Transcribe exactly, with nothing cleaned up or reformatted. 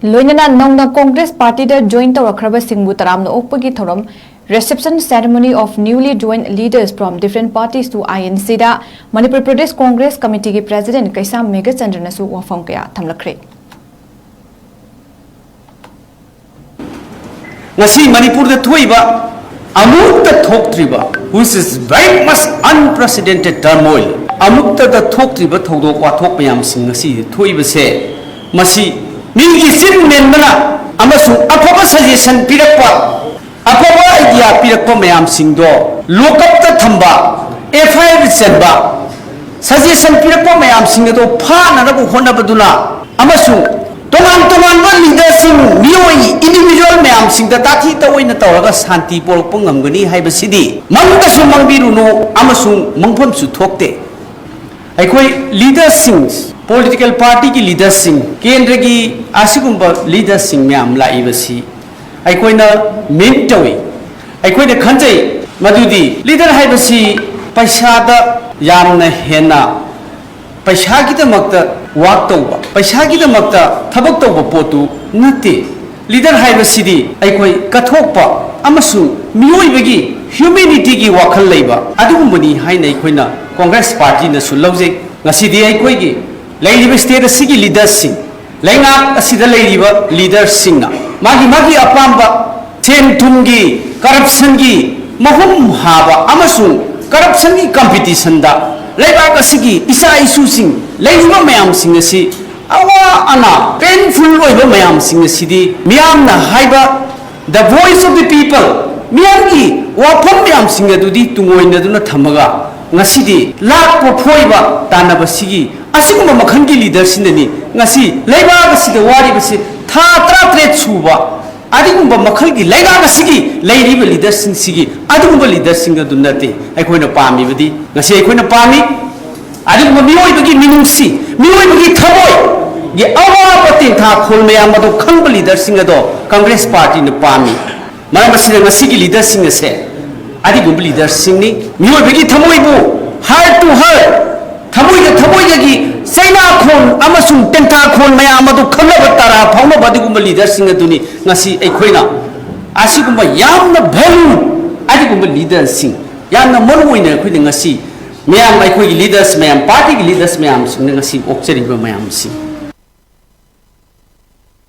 ꯂꯣꯏꯅꯅ ꯅꯧꯅ ꯀꯣꯡꯒ꯭ꯔꯦꯁ ꯄꯥꯔꯇꯤꯗ ꯖꯣꯏꯟ ꯇꯧꯔꯛꯈ꯭ꯔꯕꯁꯤꯡꯕꯨ ꯇꯔꯥꯝꯅ ꯑꯣꯛꯄꯒꯤ ꯊꯧꯔꯝ, Reception Ceremony of Newly Joined Leaders from Different Parties to I N C ꯗ ꯃꯅꯤꯄꯨꯔ ꯄ꯭ꯔꯗꯦꯁ ꯀꯣꯡꯒ꯭ꯔꯦꯁ ꯀꯃꯤꯇꯤꯒꯤ ꯄ꯭ꯔꯦꯁꯤꯗꯦꯟꯠ ꯀꯩꯁꯥꯝ ꯃꯦꯘꯆꯟꯗ꯭ꯔꯅꯁꯨ ꯋꯥꯐꯝ ꯀꯌꯥ ꯊꯝꯂꯛꯈ꯭ꯔꯦ꯫ ꯉꯁꯤ ꯃꯅꯤꯄꯨꯔꯗ ꯊꯣꯛꯏꯕ ꯑꯃꯨꯛꯇ ꯊꯣꯛꯇ꯭ꯔꯤꯕ, which is very much unprecedented turmoil, ꯑꯃꯨꯛꯇꯗ ꯊꯣꯛꯇ꯭ꯔꯤꯕ ꯊꯧꯗꯣꯛ ꯋꯥꯊꯣꯛ ꯃꯌꯥꯝꯁꯤꯡ ꯉꯁꯤ ꯊꯣꯛꯏꯕꯁꯦ, ꯃꯁꯤ ꯃꯤꯒꯤ ꯆꯤꯟ ꯃꯦꯟꯕꯅ ꯑꯃꯁꯨꯡ ꯑꯐꯕ suggestion ꯄꯤꯔꯛꯄ, ꯑꯐꯕ idea ꯄꯤꯔꯛꯄ ꯃꯌꯥꯝꯁꯤꯡꯗꯣ lock up ꯇ ꯊꯝꯕ, F I R ꯆꯟꯕ, suggestion ꯄꯤꯔꯛꯄ ꯃꯌꯥꯝꯁꯤꯡ ꯑꯗꯣ ꯐꯥꯅꯅꯕ ꯍꯣꯠꯅꯕꯗꯨꯅ ꯑꯃꯁꯨꯡ ꯇꯣꯉꯥꯟ ꯇꯣꯉꯥꯟꯕ leader ꯁꯤꯡ, ꯃꯤꯑꯣꯏ individual ꯃꯌꯥꯝꯁꯤꯡꯗ ꯇꯥꯊꯤ ꯇꯑꯣꯏꯅ ꯇꯧꯔꯒ ꯁꯥꯟꯇꯤ ꯄꯣꯔꯛꯄ ꯉꯝꯒꯅꯤ ꯍꯥꯏꯕꯁꯤꯗꯤ ꯃꯪꯗꯁꯨ ꯃꯪꯕꯤꯔꯨꯅꯨ ꯑꯃꯁꯨꯡ ꯃꯪꯐꯝꯁꯨ ꯊꯣꯛꯇꯦ꯫ ꯑꯩꯈꯣꯏ leader ꯁꯤꯡ, political party ꯒꯤ leader ꯁꯤꯡ, ꯀꯦꯟꯗ꯭ꯔꯒꯤ ꯑꯁꯤꯒꯨꯝꯕ leader ꯁꯤꯡ ꯃꯌꯥꯝ ꯂꯥꯛꯏꯕꯁꯤ ꯑꯩꯈꯣꯏꯅ mean ꯇꯧꯏ, ꯑꯩꯈꯣꯏꯅ ꯈꯟꯖꯩ ꯃꯗꯨꯗꯤ leader ꯍꯥꯏꯕꯁꯤ ꯄꯩꯁꯥꯗ ꯌꯥꯝꯅ ꯍꯦꯟꯅ ꯄꯩꯁꯥꯒꯤꯗꯃꯛꯇ work ꯇꯧꯕ, ꯄꯩꯁꯥꯒꯤꯗꯃꯛꯇ ꯊꯕꯛ ꯇꯧꯕ ꯄꯣꯠꯇꯨ ꯅꯠꯇꯦ꯫ Leader ꯍꯥꯏꯕꯁꯤꯗꯤ ꯑꯩꯈꯣꯏ ꯀꯠꯊꯣꯛꯄ ꯑꯃꯁꯨꯡ ꯃꯤꯑꯣꯏꯕꯒꯤ humanity ꯒꯤ ꯋꯥꯈꯜ ꯂꯩꯕ ꯑꯗꯨꯒꯨꯝꯕꯅꯤ ꯍꯥꯏꯅ ꯑꯩꯈꯣꯏꯅ ꯀꯣꯡꯒ꯭ꯔꯦꯁ ꯄꯥꯔꯇꯤꯅꯁꯨ ꯂꯧꯖꯩ꯫ ꯉꯁꯤꯗꯤ ꯑꯩꯈꯣꯏꯒꯤ ꯂꯩꯔꯤꯕ state ꯑꯁꯤꯒꯤ leader ꯁꯤꯡ, ꯂꯩꯉꯥꯛ ꯑꯁꯤꯗ ꯂꯩꯔꯤꯕ leader ꯁꯤꯡꯅ ꯃꯥꯒꯤ ꯃꯥꯒꯤ ꯑꯄꯥꯝꯕ ꯁꯦꯟ ꯊꯨꯝꯒꯤ, corruption ꯒꯤ ꯃꯍꯨꯝ ꯍꯥꯕ ꯑꯃꯁꯨꯡ corruption ꯒꯤ competition ꯗ ꯂꯩꯕꯥꯛ ꯑꯁꯤꯒꯤ ꯏꯆꯥ ꯏꯁꯨꯁꯤꯡ ꯂꯩꯔꯤꯕ ꯃꯌꯥꯝꯁꯤꯡ ꯑꯁꯤ ꯑꯋꯥ ꯑꯅꯥ, painful ꯑꯣꯏꯕ ꯃꯌꯥꯝꯁꯤꯡ ꯑꯁꯤꯗꯤ ꯃꯤꯌꯥꯝꯅ ꯍꯥꯏꯕ, the voice of the people, ꯃꯤꯌꯥꯝꯒꯤ ꯋꯥꯐꯝ ꯃꯌꯥꯝꯁꯤꯡ ꯑꯗꯨꯗꯤ ꯇꯨꯡꯑꯣꯏꯅꯗꯨꯅ ꯊꯝꯃꯒ ꯉꯁꯤꯗꯤ ꯂꯥꯛꯄ ꯐꯣꯏꯕ ꯇꯥꯟꯅꯕꯁꯤꯒꯤ ꯑꯁꯤꯒꯨꯝꯕ ꯃꯈꯜꯒꯤ leader ꯁꯤꯡꯅꯅꯤ ꯉꯁꯤ ꯂꯩꯕꯥꯛ ꯑꯁꯤꯗ ꯋꯥꯔꯤꯕꯁꯤ ꯊꯥ ꯇꯔꯥꯇꯔꯦꯠ ꯁꯨꯕ ꯑꯗꯨꯒꯨꯝꯕ ꯃꯈꯜꯒꯤ ꯂꯩꯉꯥꯛ ꯑꯁꯤꯒꯤ ꯂꯩꯔꯤꯕ leader ꯁꯤꯡꯁꯤꯒꯤ ꯑꯗꯨꯒꯨꯝꯕ leader ꯁꯤꯡ ꯑꯗꯨ ꯅꯠꯇꯦ ꯑꯩꯈꯣꯏꯅ ꯄꯥꯝꯃꯤꯕꯗꯤ꯫ ꯉꯁꯤ ꯑꯩꯈꯣꯏꯅ ꯄꯥꯝꯃꯤ ꯑꯗꯨꯒꯨꯝꯕ ꯃꯤꯑꯣꯏꯕꯒꯤ ꯃꯤꯅꯨꯡꯁꯤ, ꯃꯤꯑꯣꯏꯕꯒꯤ ꯊꯃꯣꯏꯒꯤ ꯑꯋꯥꯕ ꯇꯦꯟꯊꯥ ꯈꯣꯜ ꯃꯌꯥꯝ ꯑꯗꯨ ꯈꯪꯕ leader ꯁꯤꯡ ꯑꯗꯣ ꯀꯪꯒ꯭ꯔꯦꯁ ꯄꯥꯔꯇꯤꯅ ꯄꯥꯝꯃꯤ꯫ ꯃꯔꯝ ꯑꯁꯤꯅ ꯉꯁꯤꯒꯤ leader ꯁꯤꯡ ꯑꯁꯦ ꯑꯗꯨꯒꯨꯝꯕ leader ꯁꯤꯡꯅꯤ꯫ ꯃꯤꯑꯣꯏꯕꯒꯤ ꯊꯃꯣꯏꯕꯨ heart to heart, ꯊꯃꯣꯏꯒ ꯊꯃꯣꯏꯒꯒꯤ ꯆꯩꯅꯥꯈꯣꯟ ꯑꯃꯁꯨꯡ ꯇꯦꯟꯊꯥꯈꯣꯟ ꯃꯌꯥꯝ ꯑꯗꯨ ꯈꯪꯅꯕ, ꯇꯔꯥ ꯐꯥꯎꯅꯕ ꯑꯗꯨꯒꯨꯝꯕ ꯂꯤꯗꯔꯁꯤꯡ ꯑꯗꯨꯅꯤ ꯉꯁꯤ ꯑꯩꯈꯣꯏꯅ ꯑꯁꯤꯒꯨꯝꯕ ꯌꯥꯝꯅ ꯚꯦꯂꯨ ꯑꯗꯨꯒꯨꯝꯕ ꯂꯤꯗꯔꯁꯤꯡ, ꯌꯥꯝꯅ ꯃꯔꯨ ꯑꯣꯏꯅ ꯑꯩꯈꯣꯏꯅ ꯉꯁꯤ ꯃꯌꯥꯝ, ꯑꯩꯈꯣꯏꯒꯤ ꯂꯤꯗꯔꯁ ꯃꯌꯥꯝ, ꯄꯥꯔꯇꯤꯒꯤ ꯂꯤꯗꯔꯁ ꯃꯌꯥꯝꯁꯤꯡꯅ ꯉꯁꯤ ꯑꯣꯛꯆꯔꯤꯕ ꯃꯌꯥꯝꯁꯤ꯫